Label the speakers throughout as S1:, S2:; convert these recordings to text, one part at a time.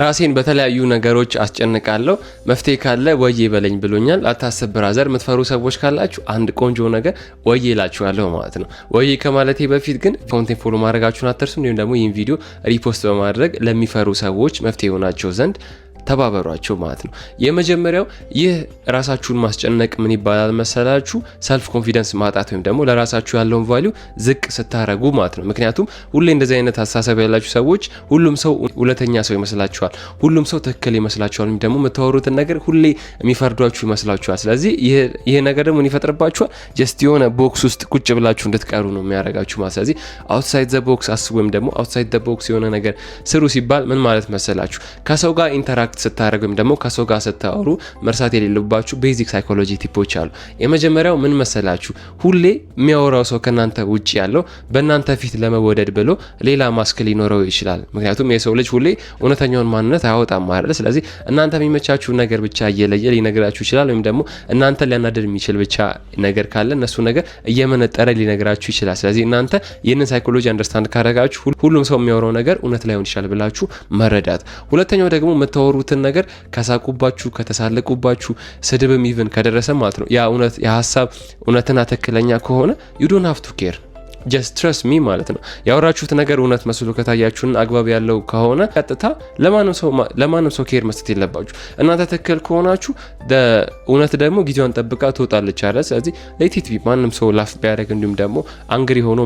S1: ራሴን በተለያዩ ነገሮች አስጨንቃለሁ። መፍትሄ ካለ ወዬ በለኝ ብሎኛል። አታስብ brother፣ የምትፈሩ ሰዎች ካላችሁ አንድ ቆንጆ ነገር ወዬ እላችኋለሁ ማለት ነው። ወዬ ከማለቴ በፊት ግን account ኤን follow ማድረጋችሁን አትርሱ። እንዲሁም ደግሞ ይህን ቪዲዮ repost በማድረግ ለሚፈሩ ሰዎች መፍትሄ ይሆናቸው ዘንድ ተባበሯቸው ማለት ነው። የመጀመሪያው ይህ ራሳችሁን ማስጨነቅ ምን ይባላል መሰላችሁ? Self confidence ማጣት ወይም ደግሞ ለራሳችሁ ያለውን value ዝቅ ስታረጉ ማለት ነው። ምክንያቱም ሁሌ እንደዚህ አይነት አስተሳሰብ ያላችሁ ሰዎች ሁሉም ሰው እውነተኛ ሰው ይመስላችኋል፣ ሁሉም ሰው ትክክል ይመስላችኋል፣ ወይም ደግሞ የምታወሩትን ነገር ሁሌ የሚፈርዷችሁ ይመስላችኋል። ስለዚህ ይህ ነገር ደግሞ ምን ይፈጥርባችኋል? Just የሆነ box ውስጥ ቁጭ ብላችሁ እንድትቀሩ ነው የሚያደርጋችሁ ማለት። ስለዚህ outside the box አስቡ ወይም ደግሞ outside the box የሆነ ነገር ስሩ ሲባል ምን ማለት መሰላችሁ? ከሰው ጋር interact ስታደርጉ ወይም ደግሞ ከሰው ጋር ስታወሩ መርሳት የሌለባችሁ basic psychology tip ኦች አሉ። የመጀመሪያው ምን መሰላችሁ? ሁሌ የሚያወራው ሰው ከእናንተ ውጭ ያለው በእናንተ ፊት ለመወደድ ብሎ ሌላ ማስክ ሊኖረው ይችላል። ምክንያቱም የሰው ልጅ ሁሌ እውነተኛውን ማንነት አያወጣም አይደል? ስለዚህ እናንተ የሚመቻችሁ ነገር ብቻ እየለየ ሊነግራችሁ ይችላል። ወይም ደግሞ እናንተ ሊያናድድ የሚችል ብቻ ነገር ካለ እነሱ ነገር እየመነጠረ ሊነግራችሁ ይችላል። ስለዚህ እናንተ ይህንን psychology understand ካደረጋችሁ ሁሉም ሰው የሚያወራው ነገር እውነት ላይሆን ይችላል ብላችሁ መረዳት። ሁለተኛው ደግሞ የምታወሩትን ነገር ከሳቁባችሁ፣ ከተሳለቁባችሁ፣ ስድብም even ከደረሰ ማለት ነው፣ ያ እውነት የሀሳብ እውነትና ትክክለኛ ከሆነ you don't have to care, just trust me ማለት ነው። ያወራችሁት ነገር እውነት መስሎ ከታያችሁና አግባብ ያለው ከሆነ ቀጥታ ለማንም ሰው care መስጠት የለባችሁ። እናንተ ትክክል ከሆናችሁ እውነት ደግሞ ጊዜዋን ጠብቃ ትወጣለች አለ። ስለዚህ let it be። ማንም ሰው laugh ቢያደርግ እንዲሁም ደግሞ angry ሆኖ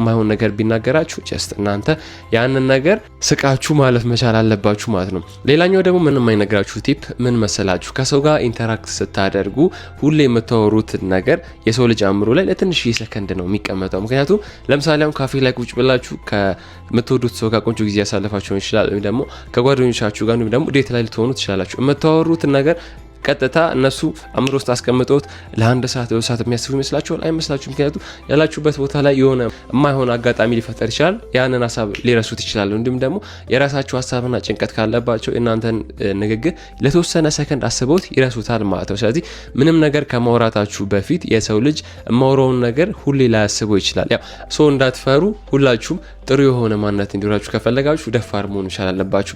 S1: ማይሆን ነገር ቢናገራችሁ just እናንተ ያንን ነገር ስቃችሁ ማለፍ መቻል አለባችሁ ማለት ነው። ሌላኛው ደግሞ ምንም የማይነግራችሁ tip ምን መሰላችሁ? ከሰው ጋር interact ስታደርጉ ሁሌ የምታወሩትን ነገር የሰው ልጅ አእምሮ ላይ ለትንሽ ሰከንድ ነው የሚቀመጠው። ምክንያቱም ለምሳሌ አሁን ካፌ ላይ ቁጭ ብላችሁ ከምትወዱት ሰው ጋር ቆንጆ ጊዜ ያሳለፋችሁ ይችላል፣ ወይም ደግሞ ከጓደኞቻችሁ ጋር ወይም ደግሞ date ላይ ልትሆኑ ትችላላችሁ። የምታወሩትን ነገር ቀጥታ እነሱ አእምሮ ውስጥ አስቀምጠውት ለአንድ ሰዓት ለ2 ሰዓት የሚያስቡ ይመስላችኋል? አይመስላችሁም። ምክንያቱም ያላችሁበት ቦታ ላይ የሆነ የማይሆን አጋጣሚ ሊፈጠር ይችላል። ያንን ሀሳብ ሊረሱት ይችላሉ። እንዲሁም ደግሞ የራሳቸው ሀሳብና ጭንቀት ካለባቸው የእናንተን ንግግር ለተወሰነ ሰከንድ አስበውት ይረሱታል ማለት ነው። ስለዚህ ምንም ነገር ከማውራታችሁ በፊት የሰው ልጅ የማውራውን ነገር ሁሌ ላያስበው ይችላል። ያው so እንዳትፈሩ፣ ሁላችሁም ጥሩ የሆነ ማንነት እንዲኖራችሁ ከፈለጋችሁ ደፋር መሆን ይቻል አለባችሁ።